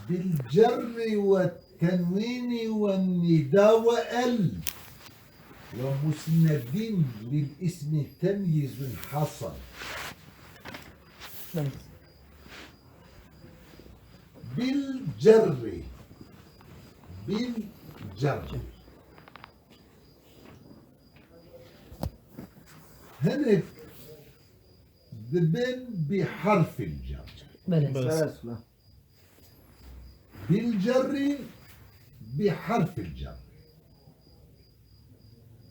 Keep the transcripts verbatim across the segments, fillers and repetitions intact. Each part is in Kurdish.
بالجر والتنوين والنداء وال ومسند للاسم تمييز حصل. بالجر. بالجر. Hinek dibin bi harfil cer. Belê. Belê. Bil cerri bi harfil cer.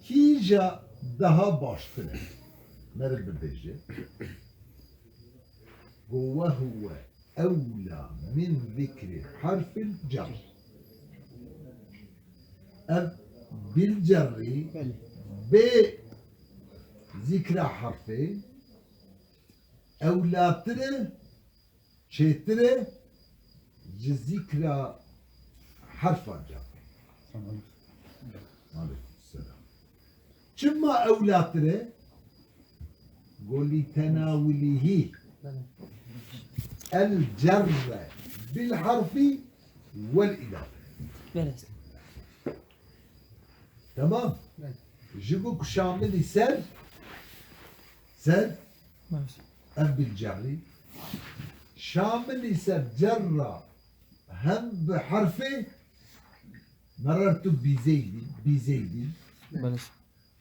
Kîja daha baştir e? Meriv bibêje. Go ve huve ewla min zikri harfil cer. Ev bil cerri, belê, bê zikra harfê ewlatir e, çêtir e ji zikra herfa cer. Aleyküm selam. Çima ewlatir e? Go li tenawulihî el cerre bil harfi vel îdafe. Belê. Tamam. Belê. Ji bo ku şamilî ser, ser, belê, ev bil cerrî. Şamilî ser cerra hem bi harfê merertu bi zeydî, bi zeydî. Belê.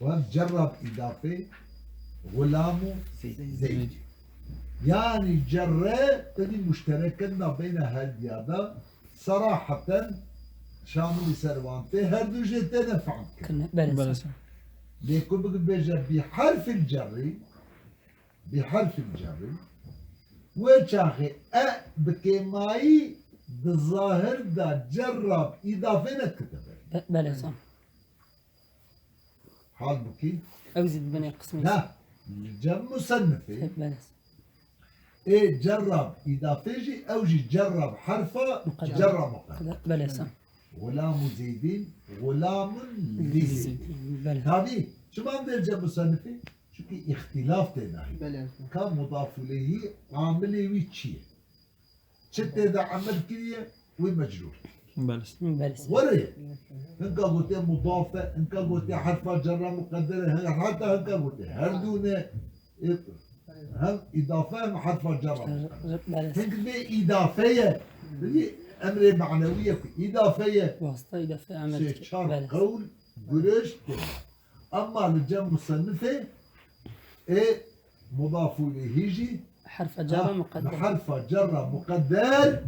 Û hem cerra bi îdafê xulam û zeydî. Yanî cerre tenî muşterek in nabeyna her diya de. Seraheten şamilî ser wan tê, her du jê têne fehm kirin. Kirin, belê. Belê. Lê ku bibêje bi harfil cerrî, bi harfil cerrî, wê çaxê e bi kêmayî di zahir de cerra bi îdafê nedikete ber. Be-, belê, sağ. Halbukî ew zî dibine qismê. Na, li cem musennifê. Belê. Ê cerra bi îdafê jî, ew jî cerra bi herfa, muqedder, cerra muqedder. Belê, sağ. Xulam û zeydîn, xulamun li zeydîn. Belê. Tabî, çima em dê li cem musennifê? Çunkî îxtîlaf tê nayê. Belê. Ka mudaf ileyhî amilê wî çi ye? Çi tê de emir kiriye, wî mecrûr. Belê. Belê. Were, hinka gotiye mudaf e, hinka gotiye herfa cerra muqedder e, hin-, heta hinka gotiye her du ne, e, hem îdafe hem herfa cerra muqedder. Belê. Hink bê îdafe ye, dibî emrê manewî ye ku îdafe ye. Wasta îdafe emir. Sê çar, belê, qewl, gurişt tê. Ama li cem musennifê ê mudaf ileyhî jî herfa cerra, ha, muqedder. Bi herfa cerra muqedder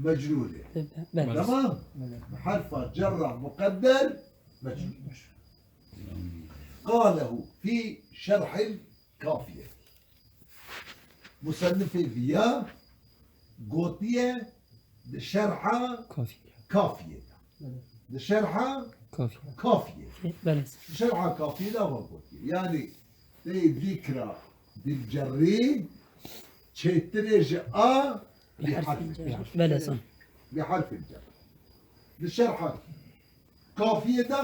mecrûr e. Belê. Tamam? Belê. Bi herfa cerra muqedder mecrûr. Qalehu fî şerhil kafiye. Musennifê viya gotiye di şerha kafiye, kafiye de. Di şerha kafiye, kafiye. Belê. Di şerha kafiye de ava gotiye. Yani tê zikra bil cerri çêtir e ji a bi harfil cer. Belê, sağ. Bi harfil cer. Di şerha kafiye de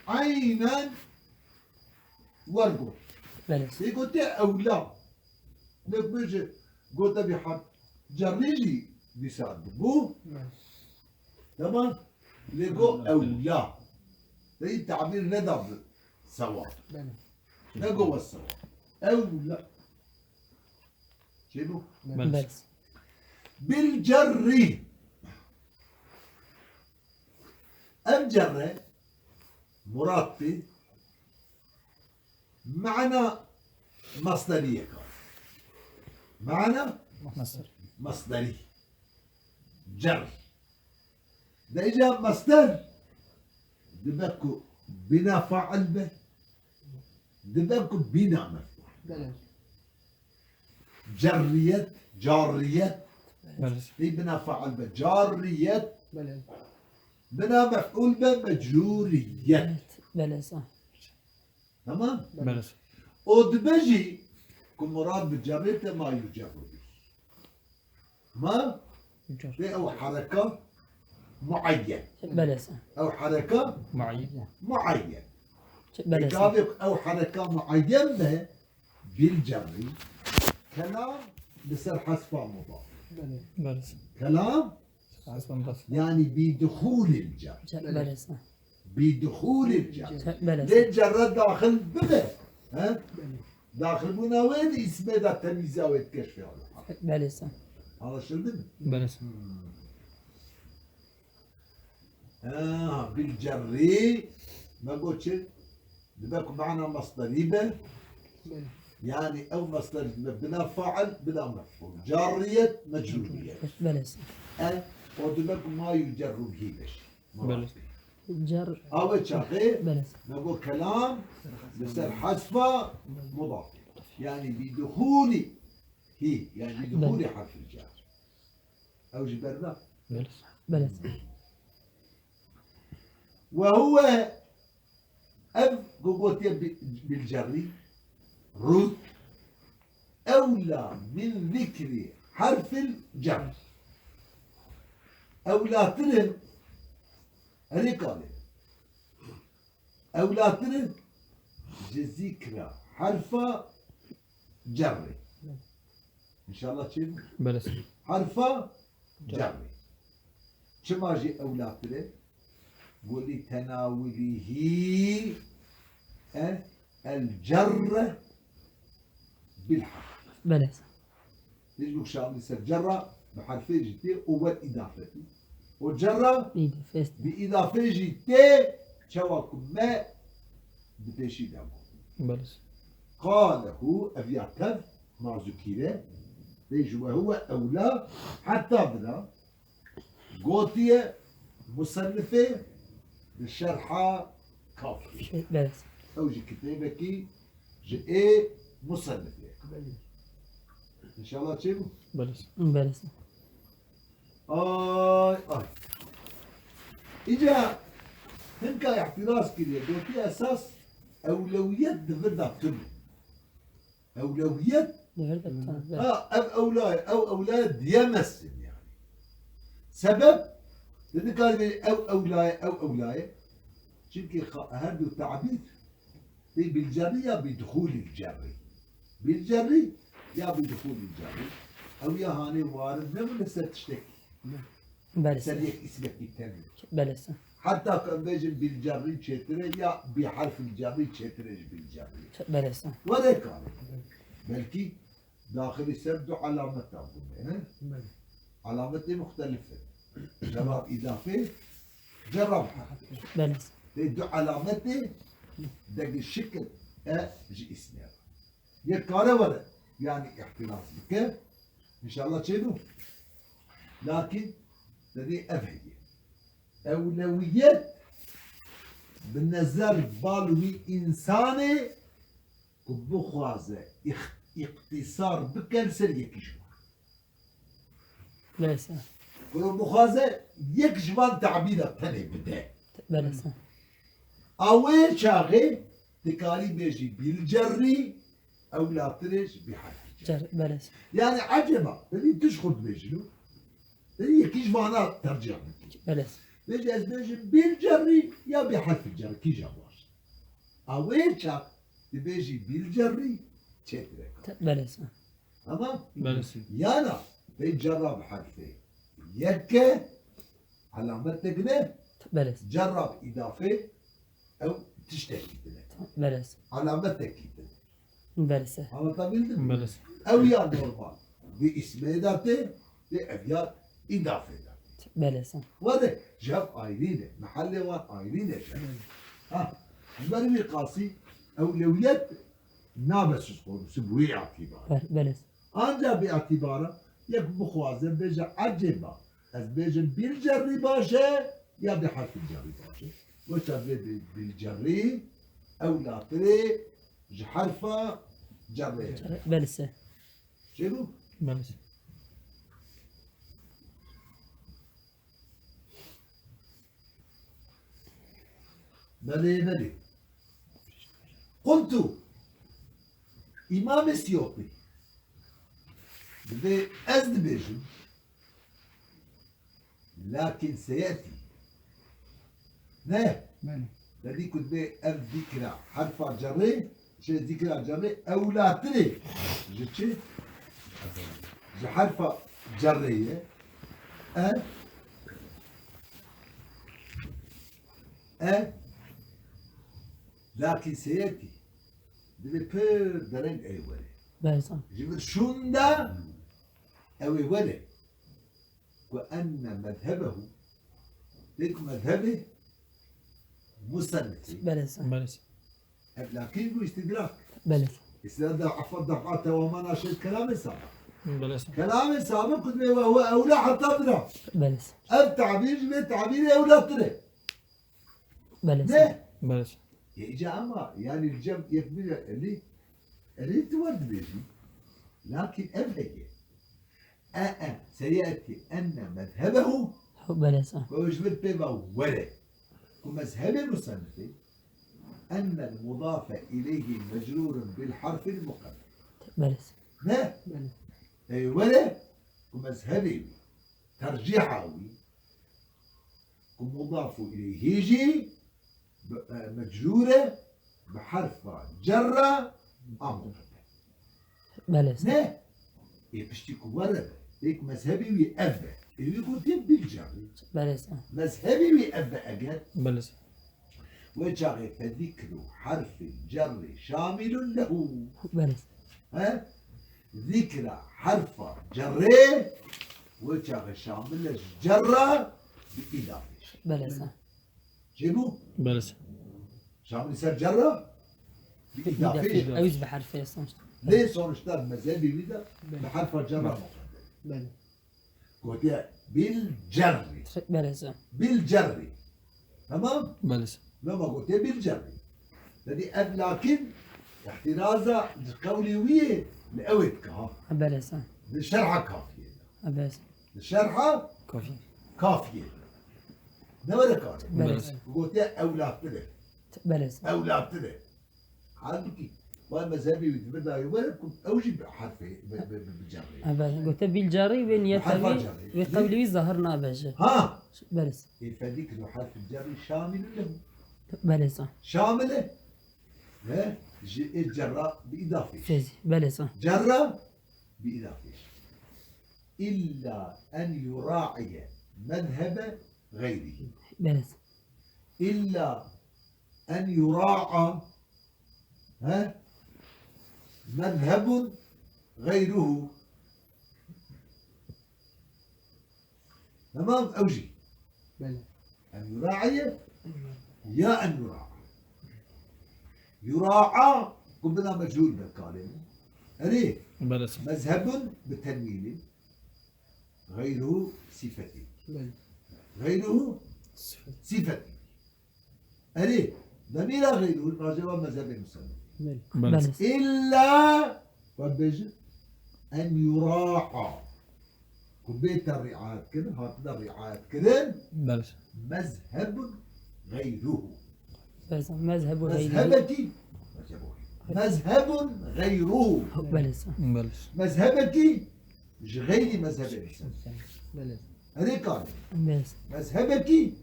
aynen Wer got. Belê. Lê gote ewla. Lê bêje gote bi harf cerrî jî dîsa dibû. Belê. Tamam. Lê go ewla. Lê tabîr neda bi sewa. Belê. Ne go we sewa. Ewla. Çêbû? Belê. Belê. Bil cerrî. Ev cerre murad bi mana masderiyek e. Mana masder, masderî. Cer. De îca masder dibe ku bina fail be, dibe ku bina mef'ul. Belê. Cerriyet, carriyet. Belê. Ê bina fail be, carriyet. Belê. Bina mef'ul be, mecruriyet. Belê, sağ. Tamam? Belê. O dibe jî ku murad bi cerrê te ma yucerru bî. Ma? Yucerru. Ve ew hereka muayyen. Belê, sağ. Ew hereka muayyen. Muayyen. Belê, sağ. Ew hereka muayyen be, bil cerrî, kelam li ser hesfa mudaf. Belê. Belê. Kelam Yanî bî duxûlil cer. Cer, belê. Bî duxûlil cer. Cer, belê. Lê cerre daxil bibe. He? Daxilbûna wê di îsmê de temîza wê dike ji fi'l. Belê. Anlaşıldı mı? Belê. Hmm. Ha, bil cerri, me got çi? Dibe ku mana masderî be. Belê. Yanî ew masder dibe bila fail, bila mef'ul. Carriyet, mecruriyet. Belê. E, o dibe ku ma yucerru bihi be. Belê. Cer. Awe çaxê, belê, me got kelam li ser hesfa mudafê. Yanî bi duhûlî hi, yanî bi duhûlî herfil cer. Ew ji ber ve. Belê. Belê. Ve huve, ev ku gotiye bi-, bil cerri, rût, ewla min zikrî herfil cer. Ewlatir e, herî kalê. Ewlatir e ji zikra herfa cerrê. Înşallah çêbû. Belê. Herfa cerrê. Çima jî ewlatir e? Go li tenawulîhî e el cerre bil herf. Belê. Hiç bu şamil ser cerra bi herfê jî tê û wer îdafetî. Û cerra bi îdafê jî tê çawa ku me di pêşî de bû. Belê. Qalehu, ev ya tev nazikî re, bêj ve huve ewla, heta vila gotiye musennifê di şerha Kafirî. Belê. Ew jî kitêbekî ji ê musennifê. Înşallah çêbû? Belê. Belê. Ay, ay. Îca hinka îhtiraz kiriye, gotiye esas ewlewiyet di vir de tune. Ewlewiyet. Li vir de tune. Ha, ev ewla ye, ew ewla ye diyemezsin yani. Sebep, te nikarî bêjî ew ewla ye, ew ewla ye. Çimkî xa-, her du tabîr tê bil cerri ya bi duhûlil cerri. Bil cerri ya bi duhûlil cerri. Ew ya hanê warid nebûne ser tiştekî. Belê. Ser yek îsmekî tevî. Belê. Heta ku em bêjin bil cerrî çêtir e ya bi herfil cerrî çêtir e ji bil cerrî. Belê. Were kar. Belkî daxilî ser du alameta bûne, he? Belê. Alametê muxtelif in. Cerra bi îdafê, cerra bi herfê. Belê. Tê du alametê degî şikil e ji îsmê re. Yek kare were, yani îhtiraz bike. Înşallah çêbû. Lakin te dê ev heye. Ewlewiyet bi nezer bal wî însanê ku bixwaze îx-, îqtîsar bike li ser yekî ji wan. Belê. Ku bixwaze yek ji van tabîra tenê bide. Belê. A wê çaxê dikarî bêjî bil cerrî, ewlatir e ji bi herfî cer. Cer, belê. Yani eceba, te dî tu ji xwe dibêjî lo. Te dî yekî ji vana tercih bikî. Belê. Bêjî ez bêjim bil cerrî ya bi herfî cer, kîja baş. A wê çax dibêjî bil cerrî çêtir e. Belê. Tamam? Belê. Yana, bê cerra bi herfê yek e, alametek ne? Belê. Cerra bi îdafê ew tiştekî din e. Belê. Alametekî din e. Belê. Anlatabildim mi? Belê. Ew ya normal. Bi îsmê de tê, tê ev ya îdafê de. Belê. Were, ji hev ayrî ne. Mehellê wan ayrî ne. Ha, ji ber wî qasî ewlewiyet nabe söz konusu bi wî îtîbarê. Be-, belê. Anca bi îtîbara yek bixwaze bêje ecêba ez bêjim bil cerrî baş e ya bi herfil cerrî baş e. Wisa vê bi-, bil cerrî ewlatirê ji herfa cerrê. Belê. Çêbû? Belê. Belê, belê. Qultu, Îmamê Siyotî dibê ez dibêjim, lakin seyetî. Ne? Belê. Te dî ku dibê ev zikra herfa cerrê, Ji zikra cerrê ewlatirê ji çi? Ji herfa cerrê ye. E, E, lakîn seyetî, divê pir dereng ey were. Belê sağ. Ji vir şûn de ew ê were. Ku enne mezhebehu, dê ku mezhebê musennifî. Belê sağ. Belê sağ. Ev lakîn bû îstîdrak. Belê. Îstîdrak da efa defa tewamana şêt kelamê sabe. Belê sağ. Kelamê sabe ku divê we huwe ewla heta dira. Belê sağ. Ev tabîr ji vê tabîrê ewlatir e. Belê sağ. Ne? Belê sağ. Yê îca ama, yani li cem yek bîre elî, elî tu wer dibêjî. Lakîn ev heye. E, e, seyetî enne mezhebehu. Belê sağ. Ku ji vir pê ve were. Ku mezhebê musennifê, enne mudafe ileyhi mecrurun bil harfil muqedder. Belê sağ. Ne? Belê. Ey were, ku mezhebê wî, tercîha wî, ku mudafu ileyhî jî bi, e, mecrûr e, bi herfa cerra a muqedder. Belê sağ. Ne? Ê piştî ku were be, ê ku mezhebê wî ev be. Ê wî gotiye bil cerri. Belê sağ. Mezhebê wî ev be eger. Belê sağ. Wê çaxê fezikru herfil cerri şamilun lehu. Belê sağ. He? Zikra herfa cerrê wê çaxê şamil e ji cerra bi îdafê. Belê sağ. Çêbû? Belê sağ. Şamil ser cerra bi îdafê. Ew jî bi herfê sonuçta. Lê sonuçta mezhebê wî de bi herfa cerra muqedder. Belê. Gotiye bil cerri. Belê sağ. Bil cerri. Tamam? Belê sağ. Loma gotiye bil cerri. Dedi ev lakin îhtiraza ji qewlê wî yê li ew ê dike ha. Belê sağ. Di şerha kafiyê de. Belê sağ. Di şerha Kafî. Kafiyê de. Ne were kar? Belê sağ. Gotiye ewlatir e. Belê sağ. Ewlatir e. Halbuki vay mezhebê wî di vir dayê were ku ew jî bi herfê, bi, bi, bi, bi cerrê. Ebe, gote bil cerrî wê niyeta wî, wê qewlê wî zahir nabe ji. Ha! Belê sağ. Ê fedî ki herfê cerrî şamil lehu. Belê sağ. Şamil e. He? Ji ê cerra bi îdafê. Fezî. Belê sağ. Cerra bi îdafê. İlla en yura'iye mezhebe gayrihi. Belê sağ. İlla en yura'a, he? Mezhebun gayruhu. Tamam, ew jî. Belê. En yura'iye ya en yura'a. Yura'a, ku bina mechûl be kalê. Erê. Belê sağ. Mezhebun bi tenwînî. Gayruhu sifetî. Belê. Gayruhu sifetî. Erê, demîra gayruhu raceva mezhebê musellem. Belê. Belê. Îlla, we bêjin, en yura'a. Ku bête riayet kirin, hatine riayet kirin. Belê. Mezhebun gayruhu. Belê. Mezhebu gayrihi. Mezhebekî. Mezhebun gayruhu. Belê. Belê. Mezhebekî ji xeyrî mezhebê musellem. Belê. Erê kar. Belê. Mezhebekî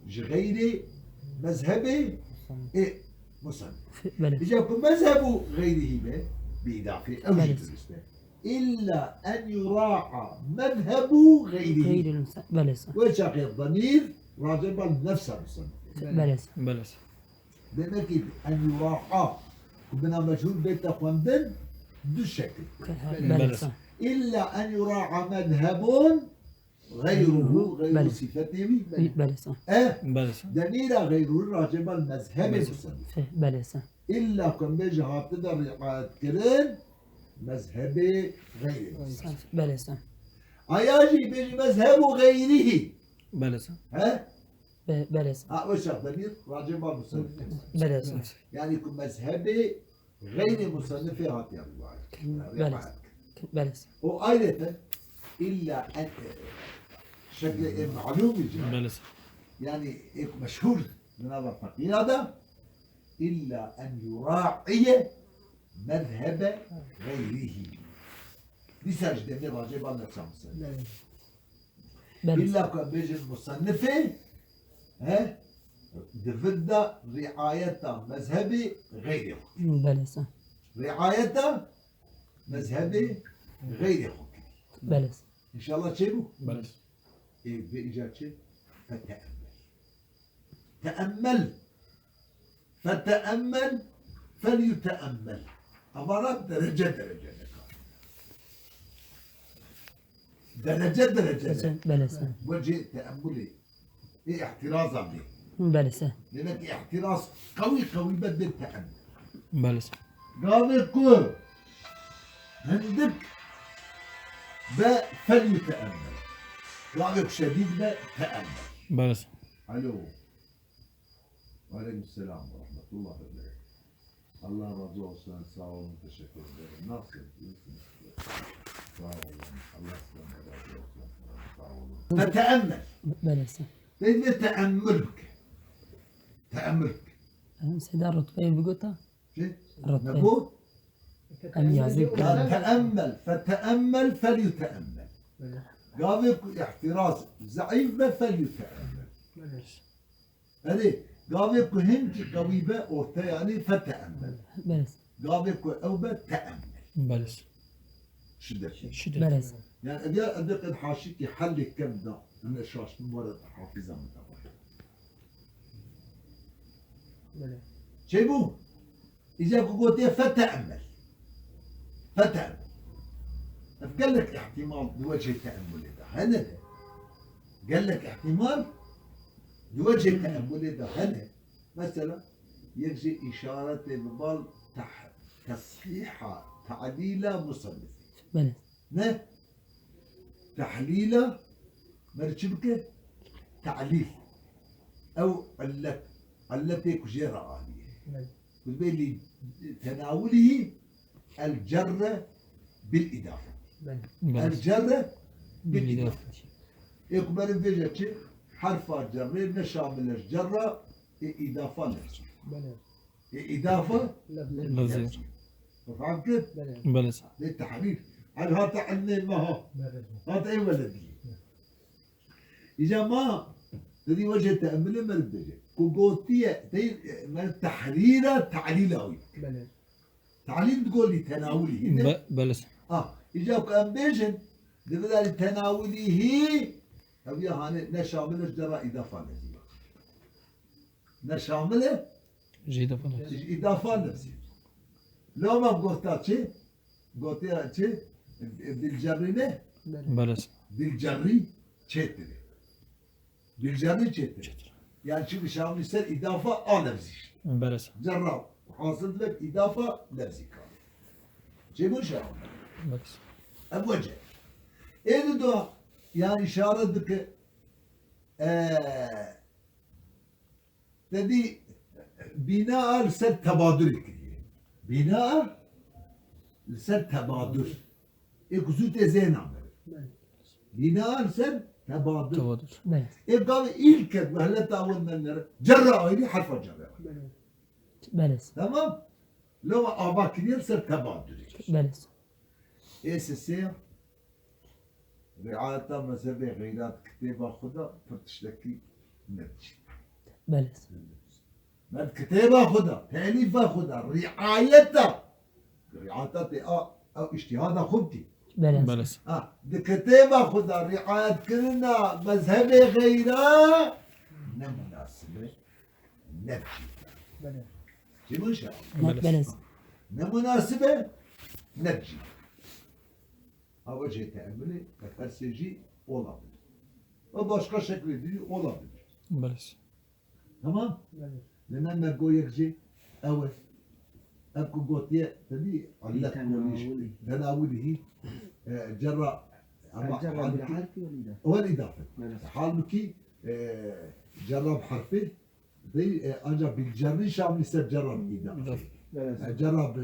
ji xeyrê mezhebê ê musellem. Belê. Îca ku mezhebu xeyrihî be, bi îdafê, ew jî durist e. Belê. İlla en yura'a mezhebu xeyrihî. Xeyril musellem. Belê sağ. Wê çaxê demîr raciba nefsa musellem. Belê. Belê sağ. Demek ki en yura'a ku bina mechûl bête xwendin du şekil. Belê sağ. İlla en yura'a mezhebun gayruhu, gayru sifetî wî. Belê sağ. E? Belê sağ. Demîra gayruhu raciba mezhebê musellem. Belê sağ. İlla ku em bêjin hatine riayet kirin mezhebê xeyrê musellem. Belê sağ. Aya jî bêjî mezhebu xeyrihî. Belê sağ. He? Be-, belê sağ. Ha, o şart demîr raciba musellem. Belê sağ. Yani ku mezhebê xeyrê musellefê hatiye riwayet. Belê. Riwayet. Belê sağ. O ayrıca illa en, şekle e malum ica. Belê sağ. Yani ek meşhur cenab-ı Fakira da illa en yura'iye mezhebe gayrihi. Dîsa ji demê raciba nefsa musellem. Belê. Belê. Îlla ku em bêjin musennifê, he, di vir de riayeta mezhebê xeyrê xwe. Belê sağ. Riayeta mezhebê xeyrê xwe kirî. Belê sağ. İnşallah çêbû? Belê. Ê, vê îca çi? Fete'emmel. Teemmel. Feteemmel, felyuteemmel. Evana derece derece dikar. Derece derece de. Belê, belê. Wecê teemmulê. Ê ihtiraz a bê. Belê. Demek ihtiraz qewî qewî be bê teemmul. Belê. Gavê ku hindik be felyuteemmel. Gavê ku şedîd be teemmel. Belê. Alo. Aleyküm selam ve rahmetullah ve berekatuhu. Allah razı olsun, sağ olun, teşekkür ederim. Nasıl? İyisiniz? Sağ olun. Allah sizden de razı olsun. Sağ olun. Feteemmel. Belê. Dedim ve teemmül bike. Teemmül bike. Em seyda rutbeyê bigota. Çi? Rutbe. Ne bu? Em yazî. Ya teemmel, feteemmel, felyuteemmel. Gavê ku ihtiraz zeîf be felyuteemmel. Erê, gavê ku hinkî qewî be, orte yanî feteemmel. Belê. Gavê ku ew be, teemmel. Belê. Şiddet. Şiddet. Belê. Yani ev ya ev de qed haşîkî hellê kem da. Hine şaş min were hafiza min da. Belê. Çêbû? Îca ku gotiye feteemmel. Feteemmel. Ev gelek ihtimal di wecê teemmulê de hene de. Gelek ihtimal di wecê teemmulê de hene. Mesela, yek jê îşaretê bi bal teh-, teshîha, te'lîla musennifê. Belê. Ne? Tehlîla, mer çi bike? Te'lîl. Ew illet, illetê ku jê re aniye. Belê. Ku dibê lî tenawulî el cerre bil îdafe. Belê. Belê. El cerre bil îdafe. Ê ku meriv bêje çi? Herfa cerrê ne şamil e ji cerra, ê îdafa ne. Belê. Ê îdafa? Lafzî. Lafzî. Fehm kir? Belê. Belê. Lê tehrîf. Hal hate ilmê me ha. Belê. Hate ê welediyê. Îca ma, te dî wecê teemmulê meriv dibêje. Ku gotiye, tey, meriv tehrîra te'lîla wî. Belê. Te'lîl digo lî tenawulî hî ne? Be-, belê. Ah, îca ku em bêjin, divê lî tenawulî hî, ev ya hanê ne şamil e ji dera îdafa lafzî. Ne şamil e? Ji îdafa lafzî. Ji îdafa lafzî. Loma gota çi? Gotiya çi? Bilcerrî ne? Belê. Bilcerrî çêtir e. Bilcerrî çêtir e. Çêtir. Yani çi şamil ser îdafa a lafzî işte. Belê. Cerra hasil dibe îdafa lafzî kar. Çêbû şamil. Belê. Ev wece. Ê di do yani işaret dike, e, Te dî bîna li ser tebadurê kiriye. Bîna li ser tebadur. Ê ku zû tê zêna me. Belê. Bîna li ser tebadur. Tebadur. Belê. Ê gavê îlke ku heleta ewil me nere. Cerra ayrî, herfa cerre ayrî. Belê. Belê. Tamam? Loma ava kiriye li ser tebadurê. Belê. Ê sesê ya. Riayeta mezhebê xeyrat kitêba xwe de pir tiştekî ne diçî. Belê. Me di kitêba xwe de, telîfa xwe de, riayeta, riayeta tê a, ew îştîhada xwe bikî. Belê. Belê. Ha, di kitêba xwe de riayetkirina mezhebê xeyra ne munasib e, ne diçî. Belê. Çi bû şa? Belê. Belê. Ne munasib e, ne diçî. Ew jî teemmulê, qed her sê jî olabilir. Ve başka şeklê dî olabilir. Belê. Tamam? Belê. Lê ne me go yek jî ew e. Ev ku gotiye, te dî illet tenawulî. Tenawulî hî, e, cerra, ama cerra bil harfi vel îdafe. Vel îdafe. Belê. Halbuki, e, cerra bi harfê, Dey, e, ancak bilcerrî şamlî ser cerra bi îdafe. Îdafe. Evet. E, cerra bi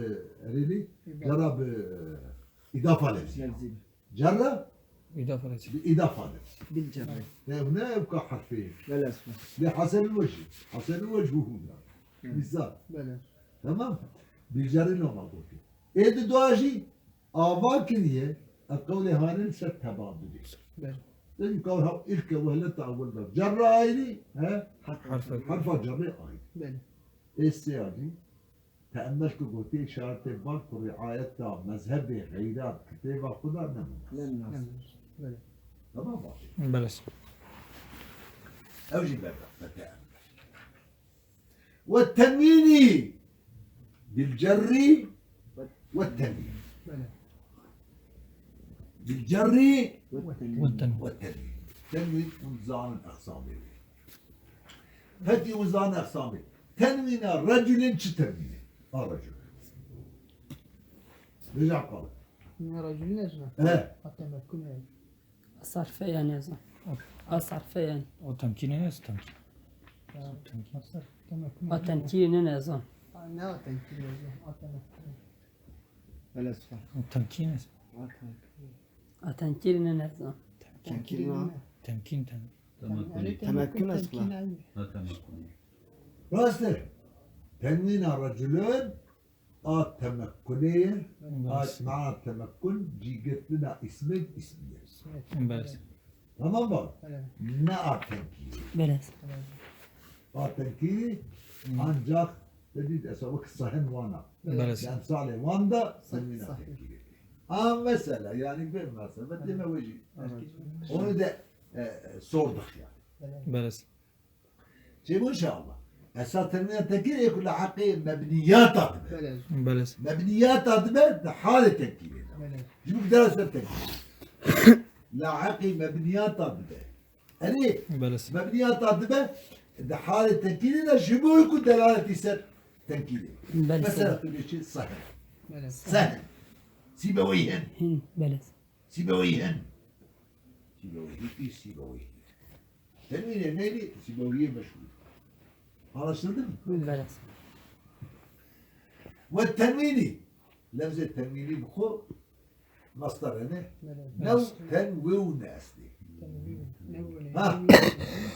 erêlî, îdafe. Cerra bi, e, îdafa lefzî. Lefzî. Cerra? Îdafa lefzî. Bi îdafa lefzî. Bilcerrî. E, ne ev ka harfê. Belê. Lê hasenil wecî. Hasenil wecî hûn. Evet. Misal. Belê. Tamam. Bilcerrî loma gotiye. Ê di dua jî Ava kiriye, ev qewlê hanin ser tebadulê. Belê. Dedim ka ha ilke wehleta ewwel da cerra ayrî, he? Harf. Harfa cerrê ayrî. Belê. Ê sêya jî, teemmel ku gotiye şartê bar ku riayeta mezhebê xeyrat kitêba xwe da ne münasib. Ne münasib. Belê. Tamam bak. Belê. Ew jî berda, feteemmel. والتنوين بالجر والتنوين. Belê. بالجر والتنوين. والتنوين. Tenwîn hûn zanin exsamê wê. Pekî hûn zanin exsamê. Tenwîna reculin çi tenwîn e? A reculin. Vêca qal. Ne racûlî ne zina. He. Hatta mekûn yani. A sarfe yani yazan. A sarfe yani. O temkînê ne temkîn? Temkîn. Asar. Tamam. A tenkîrî ne yazan. Ne o tenkîrî yazan. Hatta mekûn. Belê spa. O temkînê. A tenkîrî ne yazan. Tenkîrî ne? Temkîn tem. Temekkun esla. Rast e. Tenwîna reculun a temekkunê ye. A mana temekkun cîgirtina îsmê îsmî ye. Belê. Tamam mı? Belê. Ne a tenkîrî. Belê. A tenkîrî ancak dedi esabık sahin wana. Belê. Yani salê wan da Sahih, tenwîna sahih. tenkîrî. A mesela yani bir mesela deme wejî. Onu da e, sorduk yani. Belê. Çêbû inşallah. Esas tenwîna tekîr ê ku li heqê mebniyata dibe. Belê. Belê. Mebniyata dibe, di halê tekîrê de. Belê. Ji bo dera ser tekîr. Li heqê mebniyata dibe. Erê, Belê. mebniyata dibe, di halê tekîrê de ji bo ku delaletî ser tekîrê. Belê. Mesela tu bêjî sehn. Belê. Sehn. Sîbeweyhin. Hin, belê. Sîbeweyhin. Sîbeweyhi, Sîbeweyhi. Tenwînê neylî Sîbeweyhê meşhûr. Anlaşıldı mı? Belê. Ve tenwînî. Lefzê tenwînî bi xwe mastar e ne. Belê. New tenwîn eslî. Tenwîn. Ne bu ne? Ha.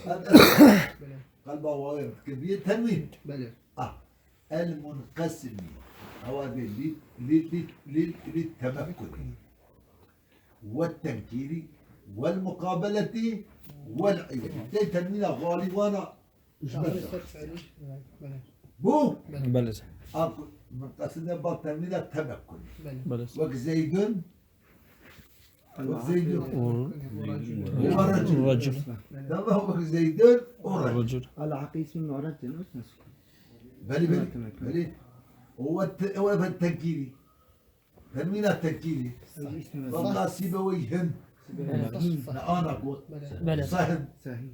Belê. Qalba wawê dikin biyê tenwîn. Belê. Ah. El munqesimi. Ewa dê li, li, li, li, li temekkunî. Ve tenkîrî. Vel muqabeleti. Vel iwedî. Tê tenwîna xalî wana. Ji ber Belê. Belê. Bu. Belê. Ak, min qeside bak tenwîna temekkunî. Belê. Belê. Wek zeydun. Wek zeydun. O Ve recul. Recul. Tamam, wek zeydun. O recul. Recul. Ala haqqı ismi mu'rab diye nasıl? Belê, belê. Temekkun. Belê. O ve te-, o ve tenkîrî. Tenwîna tenkîrî. Ismi Valla Sîbeweyhin. Belê. Ne ana got. Belê. Belê. Sahn. Sahi.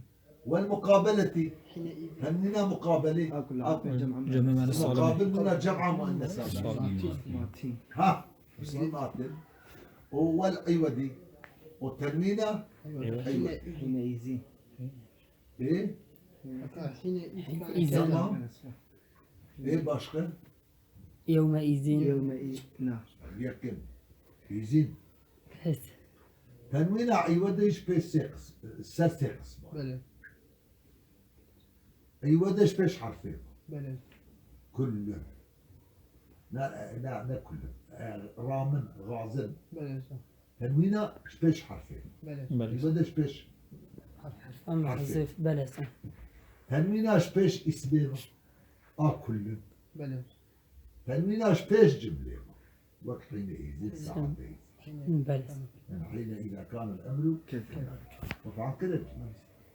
Vel muqabeleti. Hine iyi. Tenwîna muqabelê. Akul Ak- cem'a. Cem'e mani salim. Muqabil nuna cem'a muennes salim. Matin. Muslim atin. O vel iwedî. O tenwîna. Hine iyi. Hine izi. E? Hatta hine iyi. İzin. Tamam. E başka? Yewme izin. Yevme i-, na. Yekin. Îzin. Pes. Tenwîna îwedê ji pêş sê qis-, ser sê qisma. Belê. Îwedê ji pêş herfê. Belê. Kullun. Ne, ne, ne kullun. E, ramin, gazin. Belê. Tenwîna ji pêş herfê. Belê. Belê. Îwedê ji pêş. Ama hazif belesa. Tenwîna ji pêş îsmê. A kullun. Belê. Tenwîna ji pêş cimlê. Wek hîne îzin saetê. Hine. Belesa. Yani hîne îza kan el emru. Kefir. Mefhum kirin?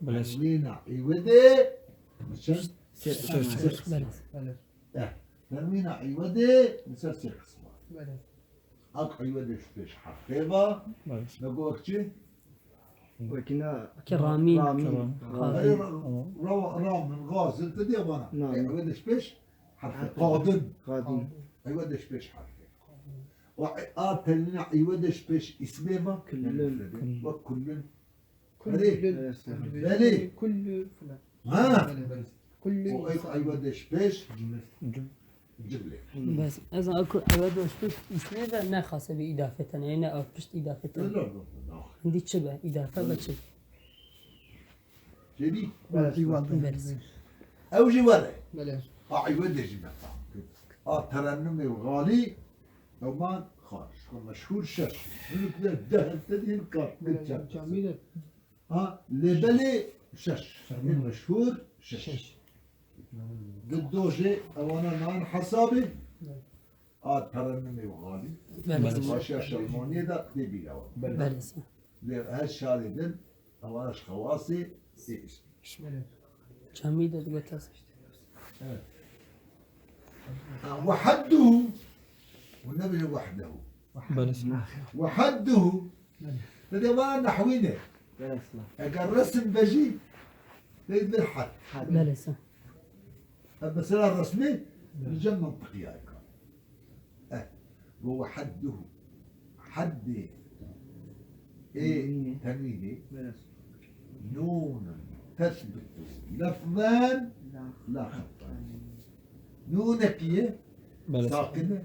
Belê. Tenwîna îwedê. Çend? Sê. Belesa. Eh, tenwîna îwedê. Ser sê qisma. Belê. Ak îwedê ji pêş herfê va. Belê. Me got çi? Wekîna Ki ramin. Ramin. Tamam. Erê ra-, ra-, ramin, gazin, tu diye bana. Na, na. Îwedê ji pêş herfê. Qadin. Qadin. Îwedê ji pêş herfê. Ve a tenwîna îwedê ji pêş îsmê va. Kullun. Ve kullun. Kullu. Belê. Belê. Kullu filan. Ha. Belê. Kullu O ek insan. Îwedê ji pêş cimlê. Bes ez aku ewe doştmuş ismi de ne xase bir idafeten, yani ne pişt idafeten. Öyle oldu. Hindi çi be, idafe be çi? Cedî. Belê. Bes. Ew jî were. Belê. A îwedê jî me fam kir. A terennumê û xalî, ew man xar. Şu meşhur şeş. Hûn bile deh hefte diye kar. Belê. Camî de. Ha, lê belê şeş. Meşhur şeş. Şeş. Di dojê ewana nan hesabê. Evet. A terennumê û xalî. Belê. Başa Şelmoniyê de dê bîra wan. Belê. Lê her şarê din ewana ji xewasê ê îsmî. Belê. Camî de dibe tas. Evet. Ha, وحده. Û nebêje وحده. Belê. وحده. Te dê vana nehwî ne. Eger resim be jî, tê dibê had. Belê, sağ. Ev mesela resmê li cem mentiqî ya eka. Eh, ve وحده. Haddê. Ê, tenwînê. Tenwînê. Belê. Nûnun tesbitu lefzen la xettan. Nûnekî ye, Belê. Sakin e,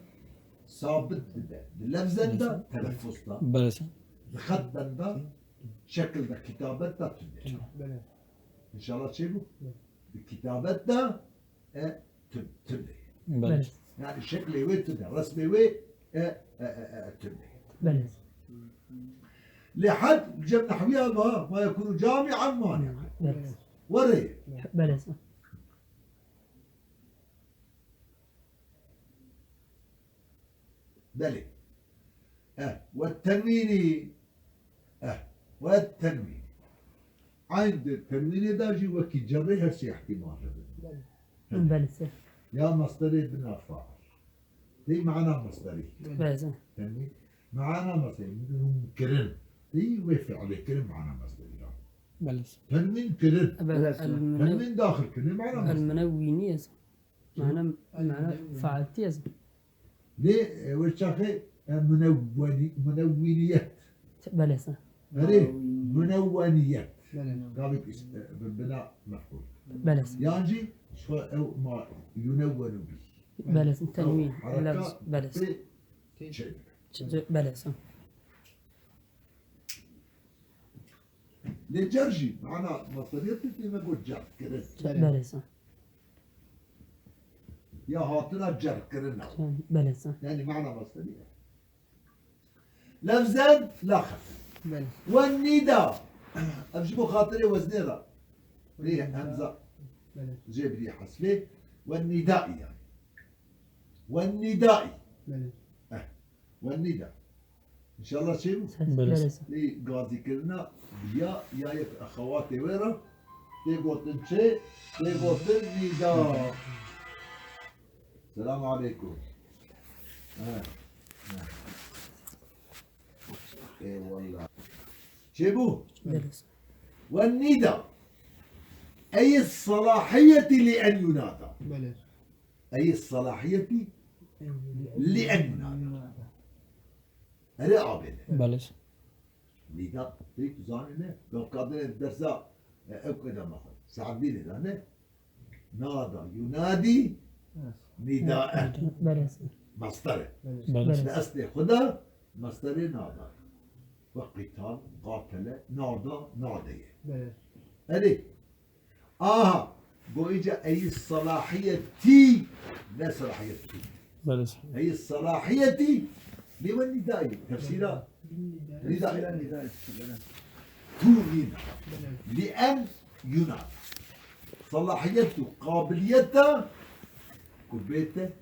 sabit dibe. Di lefzen de, Belê. Telefuz de, Belê. Di xetben de, şekil de, kitabet de tune. Belê. İnşallah çêbû? Belê. Di kitabet de, e, tun-, tune. Belê. Belê. Yani şeklê wê tune, resmê wê, e, e, e, e, tune. Belê. Lê had cem nehwiya va, ma yekunu cami'an mani'an. Belê. Were. Belê. Belê. Eh, ve tenwînî. Eh, ve tenwînî. Eyn di tenwînê de jî wekî cerrê her sê ihtimal hebin. Belê. Belê, sê. Ya mesderê bina fail. Tey mana mesderî. Belê, sê. Tenwîn. Mana mesderî. Nûn kirin. Tey wê fiilê kirin mana mesderî ya. Belê, sê. Tenwîn kirin. Belê, sê. Tenwîn daxil kirin mana mesderî. El-munewwînî ye, sê. Mana, mana failtî ye. Lê, e, wê çaxê, e, munewwenî-, munewwîniyet. Belê, sağ. Erê, munewweniyet. Belê. Gavê pis, e, bi-, bina mef'ul. Belê, sağ. Yan jî, şo ew ma yunewwenu bî. Belê, sağ. Tenwîn. Ew hereka Belê, sağ. Pê çê dibe. Çi-, belê, sağ. Lê cer jî, mana masderiyetê tê me got cer kirin. Belê, sağ. Ya hatina cer kirin e. Belê, sağ. Yani mana masderiyê. Lefzen la xet. Belê. Ve nida. Ev ji bo xatirê weznê re. Rê hemza. Belê. Jê birî hesfê. Ve nidai yani. Ve nidai. Belê. Eh. Ve nida. İnşallah çê bû? Belê. Belê. Ê gazîkirina ya, ya yek exewatê wê re tê gotin çê? Tê gotin nîda. Selamu aleykum. He, he. Eyvallah. Çê bû? Belê. Ve nida. Ey salahiyeti li en yunada. Belê. Ey salahiyeti li en yunada. Erê abêne. Belê. Nîda, pek zanî ne? Dawkadine dersa, e, ew qeda me xwe. Saadî ne da ne? Nada, yunadi, nida e. Belê. Mastere. Belê. Li eslê xwe de mastere nada. Ve qital, qatele, nada, nadeye. Belê. Erê. Aha, go îca ey salahiyetî, ne salahiyetî. Belê. Ey salahiyetî, lê we nîdayî. Tefsîra nîda. Tefsîra nîda. Tu nîda. Belê. Li en yuna. Salahiyet û qabiliyeta ku bête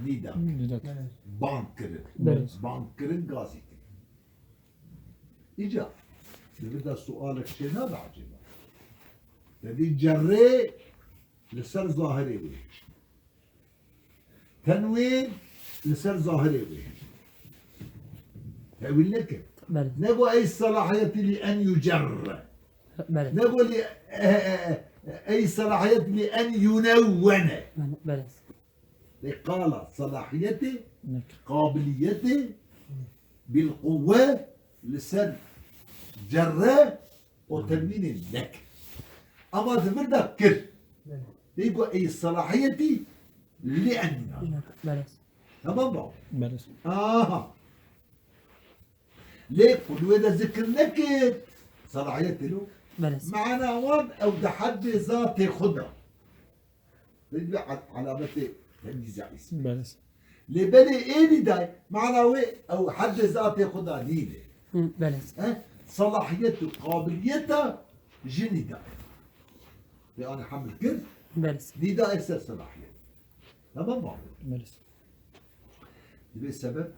nîda. Nîda. Belê. Bang kirin. Belê. Bang kirin gazî kirin. Îca, di vir de sualek çê nabe ecêba. Te dî cerrê li ser zahirê wê. Tenwîn li ser zahirê wê. Tewîl neke. Belê. Ne got ey selahiyetî li en yucerre. Belê. Ne got li, e, e, e, ey selahiyetî li en yunewwene. Belê. Lê qala selahiyetê, qabiliyetê, bilquwe li ser cerre û tenwînê nek. Ama di vir de kir. Lê got ey selahiyetî li en yunewwene. Belê. Tamam mı? Belê. Aha. Lê ku li wê de zikir nekir, selahiyetê lo. Belê. Mana wan ew di heddê zatê xwe de. Belê ve al-, alametê temyîza îsmî. Belê. Lê belê ê nîdayê, mana wê ew heddê zatê xwe de nîne. Hı, belê. He? Selahiyet û qabiliyeta ji nîda. Lê anî hemil kir, Belê. Nîdayê ser selahiyet. Tamam mı? Belê. Divê sebeb,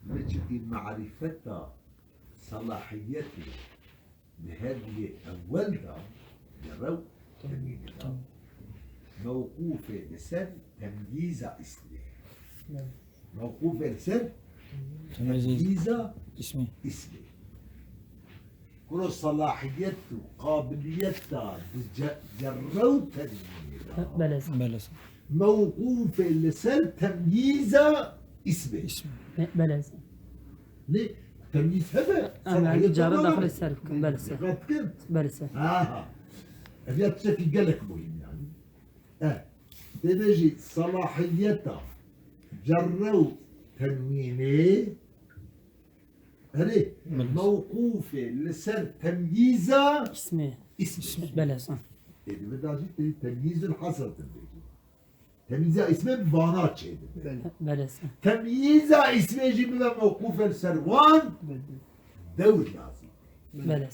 divê çikî marîfeta selahiyetê di heviyê ewel de, di rew temînê de. Tamam. mewqûf e li ser temyîza îsmê. Mewqûf e li ser Temyîza temyîza îsmê. îsmê. Kuro selahiyet û qabiliyeta di ce-, cerre û tenwînê de. Belê. Belê. Mewqûf e li ser temyîza îsmê. Îsmê. Be-, belê. Lê temyîz hebe, Em, selahiyet yani, cara hebe. daxilê ser bikin, belê. Dikkat bikin. Belê. Ha, ha. Ev ya tiştekî gelek muhîm yani. E, tê bêjî selahiyeta cerre û tenwînê, erê, Belê. mewqûf e li ser temyîza Îsmê. îsmê. Belê. Ê, di vir de jî tê temyîzul hasr tê bêjî. Temyîza îsmê bi vana çêdibe. Belê. Belê. Temyîza îsmê jî bibe mewqûf e li ser wan Belê. dewr lazim. Belê.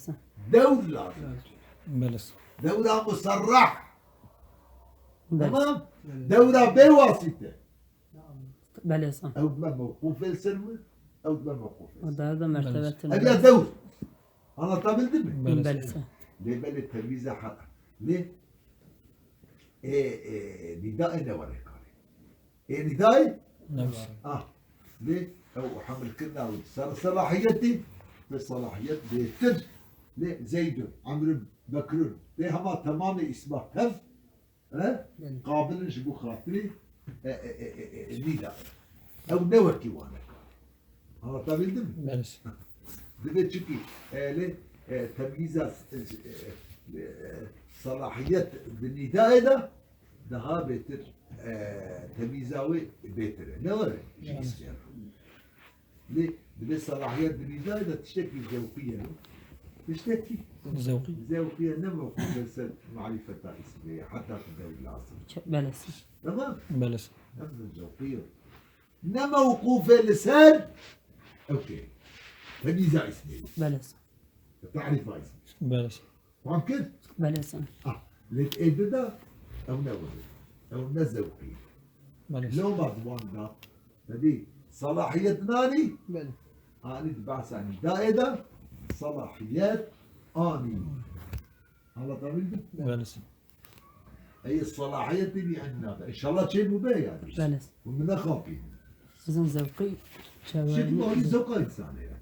Dewr lazim. Belê. Dewra musarrah. Belê. Tamam? Belê. Dewra bê wasîte. Belê. Ew dibe mewqûf e li ser wî, ew dibe mewqûf e li ser. O da, da mertebe Belê. Ev ya dewr. Anlatabildim mi? Belê. Belê. Lê belê temyîza ha-, lê Ê, ê, nîdayê ne were karê. Ê, nîdayê? Nefs. Ah, lê ew hemilkirina wî ser selahiyetî, bi selahiyet bêtir, lê Zeydun, Emrun, Bekrun, lê hema temamê îsma tev, he? Belê. Qabilin ji bo xatirî, e, e, nîda. Ew ne wekî wane karê. Anlatabildim mi? Belê. Dibe çikî, e, lê, e, temyîza, e, e, e, selahiyet di nîdayê de daha bêtir, e, temyîza wê bêtir e. Ne were? Ji Yani. îsmê re. Lê dibe selahiyet di nîdayê de tiştekî zewqî ye. Tiştekî Zewqî. zewqî ye, ne mewqûf e ser marîfeta îsmê ye. Heta tu dew lazim. Belê. Tamam? Belê. Hepsi zewqî ye. Ne mewqûf e li ser, okey. Temyîza îsmê. Belê. Tarîfa îsmê. Belê. Fam kir? Belê. Ah, lê êdî de ew ne were. Ew ne zewqî. Belê. Loma di wan de, te dî selahiyet nanî? Belê. Anî di behsa nîdayê de selahiyet anî. Anlatabildim? Belê. Ey selahiyetê bi enna. İnşallah çê bûbe yani. Belê. Hûn min nexapînin. Sizin zewqî çewe Şekil bağlı zewqa insane yani.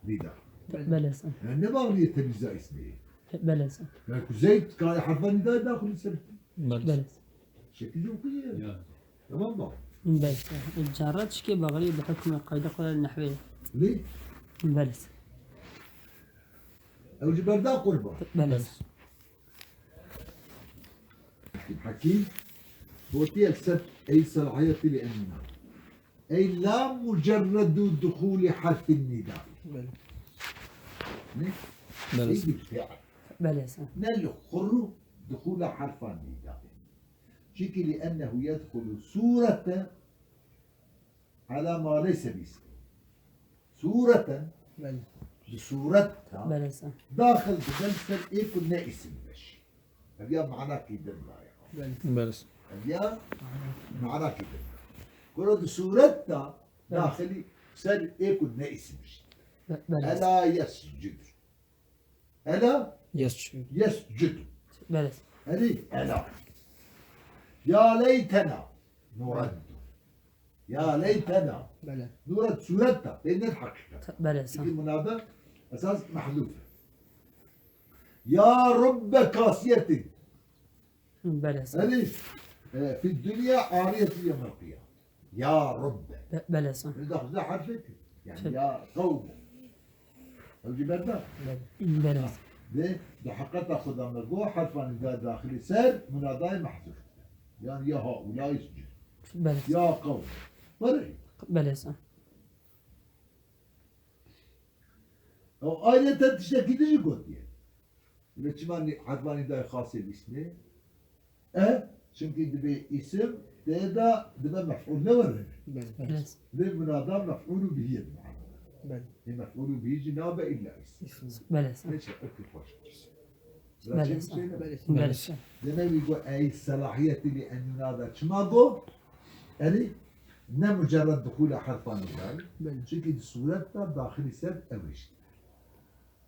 Nîda. Belê. Yani ne bağlı temyîza îsmê? Belê. Yani kuzey kare harfa nîda daxil ser. Belê. Belê. Şekil zewqî ye. Ya. Tamam mı? Belê. Cara tişkê bağlî bi hukmê qayda xwe nehwê. Ne? Belê. Ew ji berda qurba. Belê. Hakim, gotiye ser ey selahiyetî li enna. Ey la mucerredu duhûli harfin nîda. Belê. Ne? Belê. Ey bir fiil. Belê. Ne li xurru duhûla harfan nîda. Çikî li ennehu yedhulu surete Ala ma leyse bi ismi. Sureten, Belê. Bi sureta, Belê, sah. Daxil dibe li ser ê ku ne isim be jî. Ev ya manakî din daye. Belê. Belê. Ev ya manakî din. Kuro di sureta Belê. Daxilî ser ê ku ne isim jî. Be-, belê. Ela yescud. Ela Yescud. Yescudu. Belê. Erê, ela. Ya leytena nuraddu. Ya leytena. Belê. Nuraddu suretta. Lê ne hakikat. Belê, sah. Çünkü munada esas mahzuf. Ya rubbe kasiyetin. Belê, sah. Erê, e, fi dünya ariyetin yevmel kıyam. Ya Rabbe. Be-, belê, sah. Li daxuza herfek. Yani Sah. Ya qewm. Ew jî berda. Belê. Ve di heqeta Xuda me got, herfa nida daxilî ser, munadayê mehzûf. Yani ya haulâ iscû. Belê. Ya qewm. Were. Belê, sah. Ew ayrıca tiştekî din jî gotiye. Ve çima ni-, herfa nidayê xasê bîsnê? E, çünkü dibe isim, tê de dibe mef'ul ne were? Belê. Belê. Ve munada mef'ulu bihi ye bi mana. Belê. E, mef'ulu bihi jî nabe illa isim. İsim. Belê, sah. Neyse, ökü hoş. Belê, sah. Belê. Belê, sah. Demek ki bu ey selahiyeti li en yunada çima go? Eri ne mucerred duhula herfa nidayê. Belê. Çünkü di suretta daxilî ser ew işte.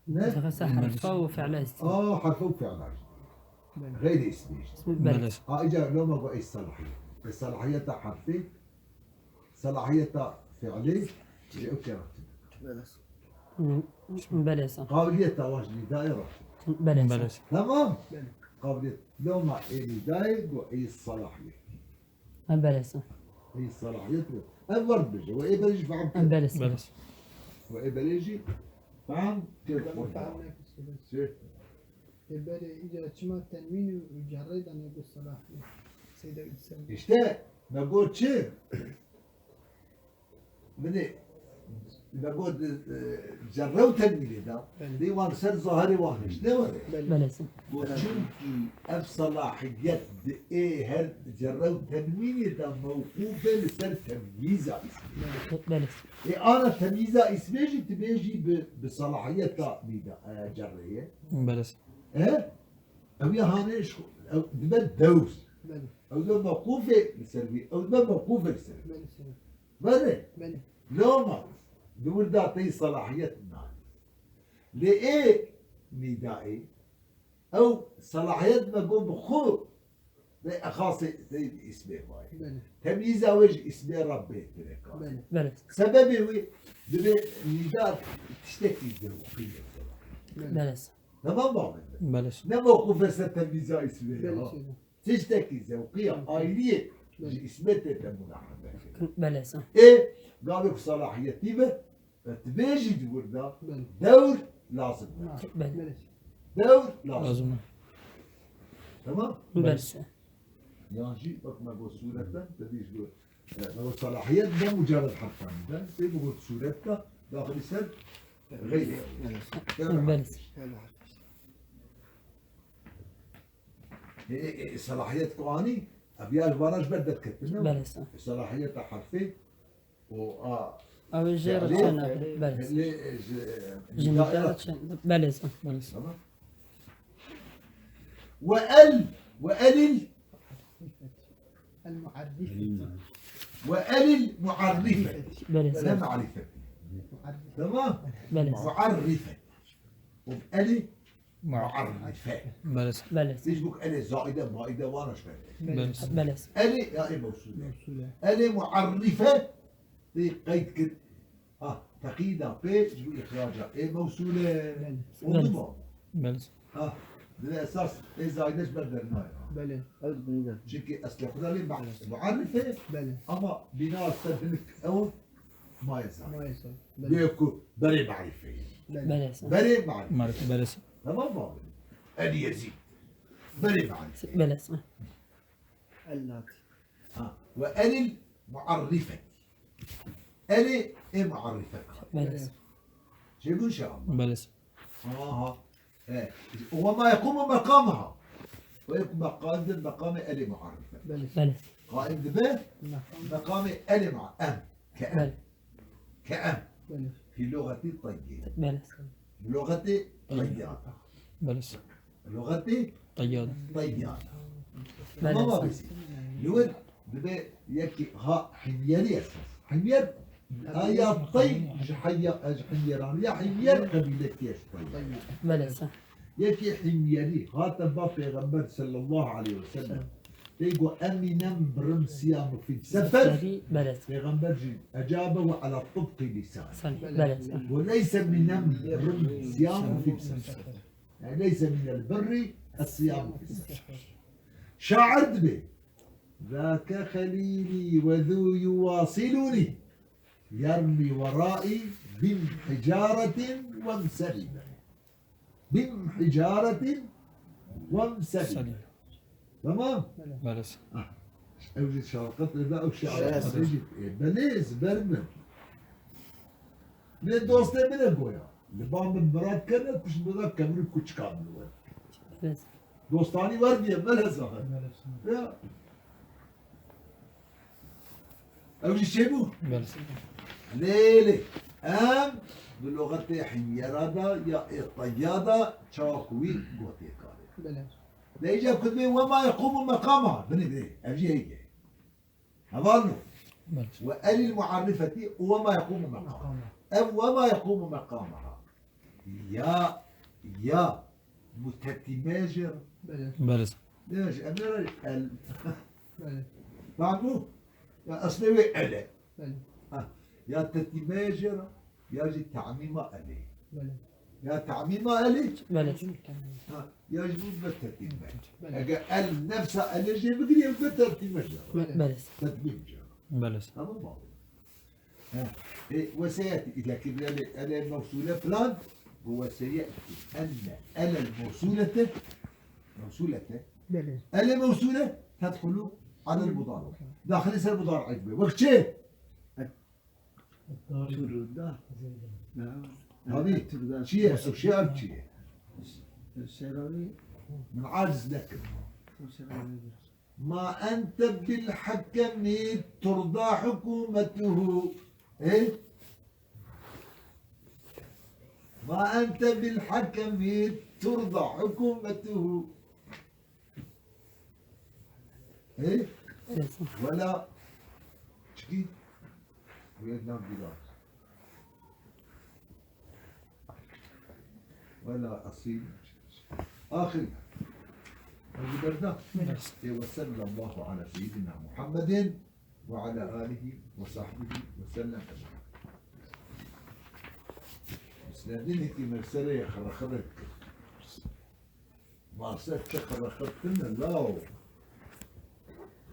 Ne? Dixise herfa û fi'la îstî. A, herfa û fi'la îstî. Xeyrê îsmê jî. Belê. Ha, îca loma got ey selahiyet. Ey selahiyeta herfê, selahiyeta fiilê, jî ew kera tune. Belê. Hı, belê sa. Qabiliyeta wan ji nîdayê re tune. Belê sa. Belê. Tamam? Belê. Qabiliyet. Loma ê nîdayê got ey selahiyet. Ha, belê sa. Ey selahiyet got. Ev wer dibêje. We ê berê jî fehm kir. Ha, belê sa. Belê sa. We ê berê jî fehm kir. Çi? Ê berê, îca çima tenwîn û cerrê de negot selahiyet? Seyda Gülsem. Îşte, me got çi? Binê, me got, e, cerre û tenwînê de. Belê. Dê wan ser zahirê wan hişt, ne were? Belê. Belê. Got çimkî ev selahiyet di ê her cerre û tenwînê de mewqûf e li ser temyîza îsmê. Belê. Ê ana temyîza îsmê jî tu bêjî bi, bi selahiyeta nîda, e, cerrê ye. Belê. E? Ew ya hanê ji xwe, ew dibe dewr. Belê. Ew dibe mewqûfê li ser wî, ew dibe mewqûfê li ser wî. Belê, seyda. Belê. Belê. Loma, di wir de tey selahiyet nayê. Lê ê nîdayê, ew selahiyet me got bi xwe, lê exasê tey îsmê mayê. Belê. Temyîza wê ji îsmê re bêtir e kar. Belê. Belê. Sebebê wê, divê nîda tiştekî zewqî ye. Belê. Belê. Tamam mı abi? Belê. Ne mewqûf e ser temyîza îsmê ya. Belê, seyda. Tiştekî zewqî ya, ayrî ye. Belê. Ji îsmê tê te mulaheze. Belê, sa. Ê, gavê ku selahiyetî be, e, tu bêjî di wir de, belê, dewr lazim e. Belê. Belê. Dewr lazim e. Lazim e. Tamam? Belê. Belê. Yan jî, bak, me got sûreten, te dî ji got, e, me got selahiyet be mucared herfan be, tê bi got sûreta, daxilî ser, xeyrê. Belê. Belê. Ê, ê, ê, selahiyet ku anî, ev ya ji vana ji ber derketin, ne? Belê, sa. Selahiyeta herfê û a Ew ê jê re fiilê, çi ne? Belê. Lê, e, ji, e, Ji nîda nîda re re çi? Belê, sa. Belê, sa. Tamam. Ve el, ve elil. El muarrifeti. Ve elil muarrifeti. Belê, sa. Ne marifeti. Muarrifeti. Tamam? Belê, sa. Muarrifet. Û elî Muarrife. Belê. Belê. Hiç bûk elê zaide, maide wana ji ber. Belê. Belê. Elê ya ê mewsûle. Mewsûle. Elê muarrife tê qeyd kir. Ha, teqyîda pê ji bo îxraca ê mewsûle. Belê. Oldu mu? Belê. Ha, dile esas ê zaide ji ber dernayê. Belê. Çimkî eslê xwe de lê ma-, muarrife. Belê. Ama bina ser hinik ew Mayesa. Mayesa. Belê. Bê ku berê marîfê. Belê. Belê. Berê marîfê. Marîfê, belê. Tamam mı abi? El Yezîd. Berê marîfê. Belê. El Nat. Ha. Ve elil muarrifet. Elê ê muarrifet. Belê. Çêbû inşallah. Belê. Aha. E, وما يقوم مقامها. Wê ku meqam di meqamê elê muarrife. Belê. Belê. Qaim dibe meqamê elê ma-, em. Ke em. Belê. Ke em. Belê. Fi lugatî teyyê. Belê. Lugatî teyyada. Belê. Lugatî teyyada. Teyyada. Belê. Tamam abi. Li wir dibe yekî ha himyerî esas. Himyer Aya tey ji heya, ji himyeraniya himyer qebîlekî ye ji tey. Belê, sa. Yekî himyerî hate ba Pêxember sallallahu aleyhi ve sellem. Tey got, "Eminem birim siyamu fî sefer." Belê. Pêxember jî ecabe ve ala tibqî lisan. Sen, belê, sa. Got, "Leyse minem birim siyamu fî sefer." Yani, "Leyse minel birri es-siyamu fî sefer." Şair dibe. Zâke xelîlî ve zû yuwasilûnî. Yermî werayî bin hicaratin wemserî. Bin hicaratin wemserî. Tamam? Belê. Ah, ew jî şaxet eda ew şiir. Belê. Ew jî, e, belê, ez ber min. Lê dostê min e goya. Li ba min mirad kene, kuş min re kevir û kuçika min we. Belê. Dostanî wer diye, belê zaten. Ya. Ew jî çêbû? Belê. Lê, lê. Em bi luxetê himyera de ya ê teyya de çawa ku wî gotê karê. Belê. Lê îca ku dibê wema yeqûmu meqama. Binê, binê. Ev jî heye. Hevalno. Belê. Ve elil muarrifeti wema yeqûmu meqama. Meqama. Ev wema yeqûmu meqamaha. Ya, ya. Bu tetîme jê re. Belê. Belê. Ne ji emre el. Belê. Tamam. Ya aslında ve ele. Belê. Ha. Ya tetîme jê re. Ya jî tamîma ele. Belê. Ya tamîma ele. Belê. Ha. Ya jî bu be tetîme. Belê. Eger el nefsa ele jê bigiriye be tetîme jê re. Belê. Tetmîm jê re. Belê. Tamam mı? He. E, وسيأتي إذا كبر ال-، ال الموصولة فلان، وسيأتي أن ال الموصولة، موصولة، Belê. ال الموصولة تدخل على المضارع. داخل يصير مضارع عقبه. وقت شيء؟ Turda. Abi, çiye, o şey abi çiye. Seravi. من عاجز لك. O seravi. ما أنت بالحكم ترضى حكومته. إيه؟ ما أنت بالحكم ترضى حكومته. إيه؟ ولا شكي؟ ويا نام بلاد. ولا أصيل. آخر. أبو الدرداء. إيه، وصلى الله على سيدنا محمد وعلى آله وصحبه وسلم أجمعين. Mesnevinekî meseleya xirexirek kir. Masa çi xirexir tine law.